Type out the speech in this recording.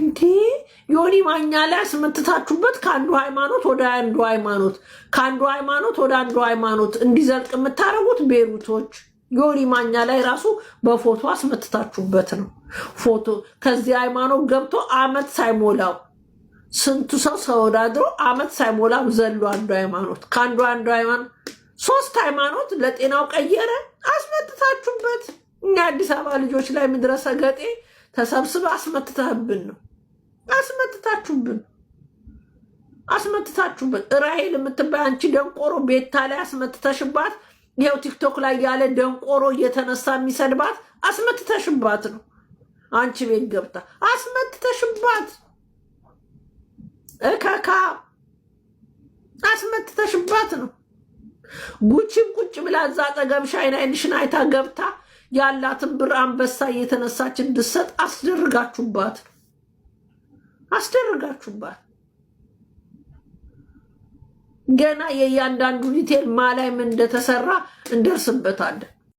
እንዲህ ዮኒ ማኛ ላይ አስመትታችሁበት ከአንዱ ሃይማኖት ወደ አንዱ ሃይማኖት፣ ከአንዱ ሃይማኖት ወደ አንዱ ሃይማኖት እንዲዘልቅ የምታደርጉት ቤሩቶች ዮኒ ማኛ ላይ ራሱ በፎቶ አስመትታችሁበት ነው። ፎቶ ከዚህ ሃይማኖት ገብቶ አመት ሳይሞላው ስንቱ ሰው ተወዳድሮ አመት ሳይሞላው ዘሎ አንዱ ሃይማኖት ከአንዱ አንዱ ሃይማኖት ሶስት ሃይማኖት ለጤናው ቀየረ። አስመትታችሁበት እኛ አዲስ አበባ ልጆች ላይ ምድረሰ ገጤ ተሰብስበ አስመትተህብን ነው። አስመትታችሁብን አስመትታችሁብን። ራሄል የምትባይ አንቺ ደንቆሮ ቤታ ላይ አስመትተሽባት፣ ይኸው ቲክቶክ ላይ ያለ ደንቆሮ እየተነሳ የሚሰድባት አስመትተሽባት ነው። አንቺ ቤት ገብታ አስመትተሽባት፣ እከካ አስመትተሽባት ነው። ጉቺም ቁጭ ብላ እዛ አጠገብሽ አይን አይንሽን አይታ ገብታ ያላትን ብር አንበሳ እየተነሳች እንድትሰጥ አስደርጋችሁባት ነው። አስደርጋችሁባት። ገና የእያንዳንዱ detail ማላይ ምን እንደተሰራ እንደርስበታለን።